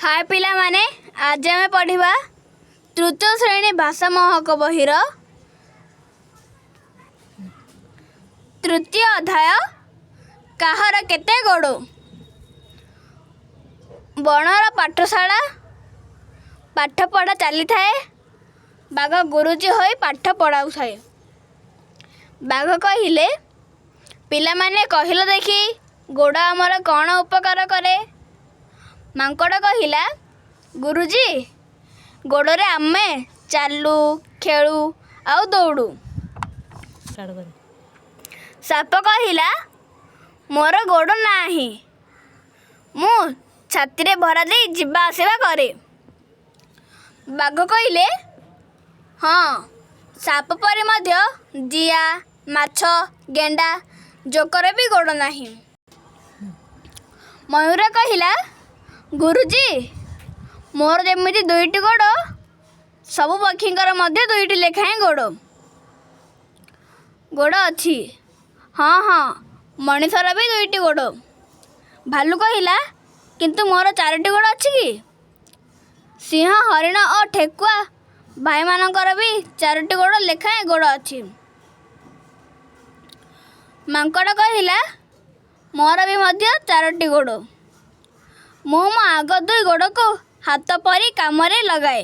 ହାଏ ପିଲାମାନେ, ଆଜି ଆମେ ପଢ଼ିବା ତୃତୀୟ ଶ୍ରେଣୀ ଭାଷା ମହକ ବହିର ତୃତୀୟ ଅଧ୍ୟାୟ, କାହାର କେତେ ଗୋଡ଼। ବଣର ପାଠଶାଳା। ପାଠପଢ଼ା ଚାଲିଥାଏ। ବାଘ ଗୁରୁଜୀ ହୋଇ ପାଠ ପଢ଼ାଉଥାଏ। ବାଘ କହିଲେ, ପିଲାମାନେ, କହିଲ ଦେଖି, ଗୋଡ଼ ଆମର କ'ଣ ଉପକାର କରେ? ମାଙ୍କଡ଼ କହିଲା, ଗୁରୁଜୀ, ଗୋଡ଼ରେ ଆମେ ଚାଲୁ, ଖେଳୁ ଆଉ ଦୌଡ଼ୁ। ଷ୍ଟାର୍ଟ କର। ସାପ କହିଲା, ମୋର ଗୋଡ଼ ନାହିଁ, ମୁଁ ଛାତିରେ ଭରା ଦେଇ ଯିବା ଆସିବା କରେ। ବାଘ କହିଲେ, ହଁ, ସାପ ପରି ମଧ୍ୟ ଜିଆ, ମାଛ, ଗେଣ୍ଡା, ଜୋକର ବି ଗୋଡ଼ ନାହିଁ। ମୟୂର କହିଲା, ଗୁରୁଜୀ, ମୋର ଯେମିତି ଦୁଇଟି ଗୋଡ଼, ସବୁ ପକ୍ଷୀଙ୍କର ମଧ୍ୟ ଦୁଇଟି ଲେଖାଏଁ ଗୋଡ଼ ଅଛି। ହଁ, ମଣିଷର ବି ଦୁଇଟି ଗୋଡ଼। ଭାଲୁ କହିଲା, କିନ୍ତୁ ମୋର ଚାରୋଟି ଗୋଡ଼ ଅଛି କି? ସିଂହ, ହରିଣ ଓ ଠେକୁଆ ଭାଇମାନଙ୍କର ବି ଚାରୋଟି ଗୋଡ଼ ଲେଖାଏଁ ଗୋଡ଼ ଅଛି। ମାଙ୍କଡ଼ କହିଲା, ମୋର ବି ମଧ୍ୟ ଚାରୋଟି ଗୋଡ଼। ମୁଁ ମୋ ଆଗ ଦୁଇ ଗୋଡ଼କୁ ହାତ ପରି କାମରେ ଲଗାଏ।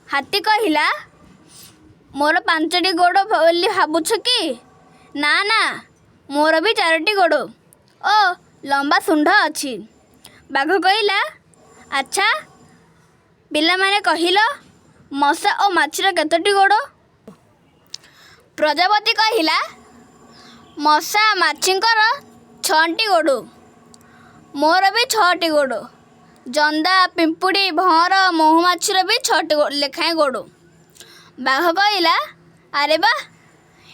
ହାତୀ କହିଲା, ମୋର ପାଞ୍ଚଟି ଗୋଡ଼ ବୋଲି ଭାବୁଛ କି? ନା ନା, ମୋର ବି ଚାରୋଟି ଗୋଡ଼ ଓ ଲମ୍ବା ଶୁଣ୍ଢ ଅଛି। ବାଘ କହିଲା, ଆଚ୍ଛା ପିଲାମାନେ, କହିଲ, ମଶା ଓ ମାଛିର କେତୋଟି ଗୋଡ଼? ପ୍ରଜାପତି କହିଲା, ମଶା ମାଛିଙ୍କର ଛଅଟି ଗୋଡ଼। ମୋର ବି ଛଅଟି ଗୋଡ଼। ଜନ୍ଦା, ପିମ୍ପୁଡ଼ି, ଭଅଁର, ମହୁମାଛିର ବି ଛଅଟି ଲେଖାଏଁ ଗୋଡ଼। ବାଘ କହିଲା, ଆରେ ବାଃ!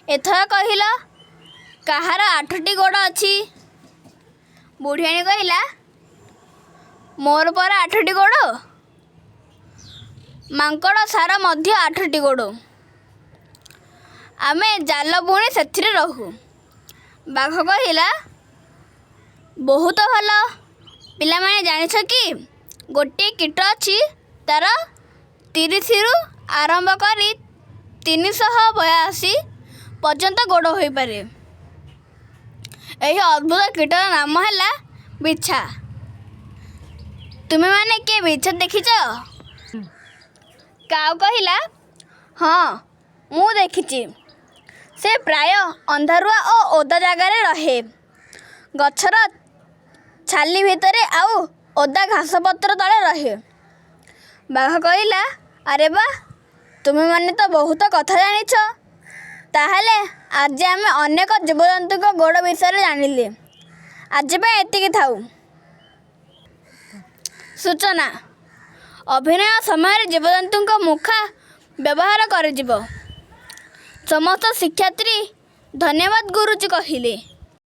ଏଥର କହିଲ, କାହାର ଆଠଟି ଗୋଡ଼ ଅଛି? ବୁଢ଼ିଆଣୀ କହିଲା, ମୋର ପରା ଆଠଟି ଗୋଡ଼। ମାଙ୍କଡ଼ ସାର ମଧ୍ୟ ଆଠଟି ଗୋଡ଼। ଆମେ ଜାଲ ବୁଣି ସେଥିରେ ରହୁ। ବାଘ କହିଲା, ବହୁତ ଭଲ। ପିଲାମାନେ, ଜାଣିଛ କି ଗୋଟିଏ କୀଟ ଅଛି, ତାର 30ରୁ ଆରମ୍ଭ କରି 382 ପର୍ଯ୍ୟନ୍ତ ଗୋଡ଼ ହୋଇପାରେ। ଏହି ଅଦ୍ଭୁତ କୀଟର ନାମ ହେଲା ବିଛା। ତୁମେମାନେ କିଏ ବିଛା ଦେଖିଛ? କାଉ କହିଲା, ହଁ, ମୁଁ ଦେଖିଛି। ସେ ପ୍ରାୟ ଅନ୍ଧାରୁଆ ଓ ଓଦା ଜାଗାରେ ରହେ। ଗଛର ଛାଲି ଭିତରେ ଆଉ ଓଦା ଘାସପତ୍ର ତଳେ ରହେ। ବାଘ କହିଲା, ଆରେ ବାଃ! ତୁମେମାନେ ତ ବହୁତ କଥା ଜାଣିଛ। ତାହେଲେ ଆଜି ଆମେ ଅନେକ ଜୀବଜନ୍ତୁଙ୍କ ଗୋଡ଼ ବିଷୟରେ ଜାଣିଲେ। ଆଜି ପାଇଁ ଏତିକି ଥାଉ। ସୂଚନା: ଅଭିନୟ ସମୟରେ ଜୀବଜନ୍ତୁଙ୍କ ମୁଖା ବ୍ୟବହାର କରାଯିବ। ସମସ୍ତ ଶିକ୍ଷାର୍ଥୀ ଧନ୍ୟବାଦ ଗୁରୁଜୀ କହିଲେ।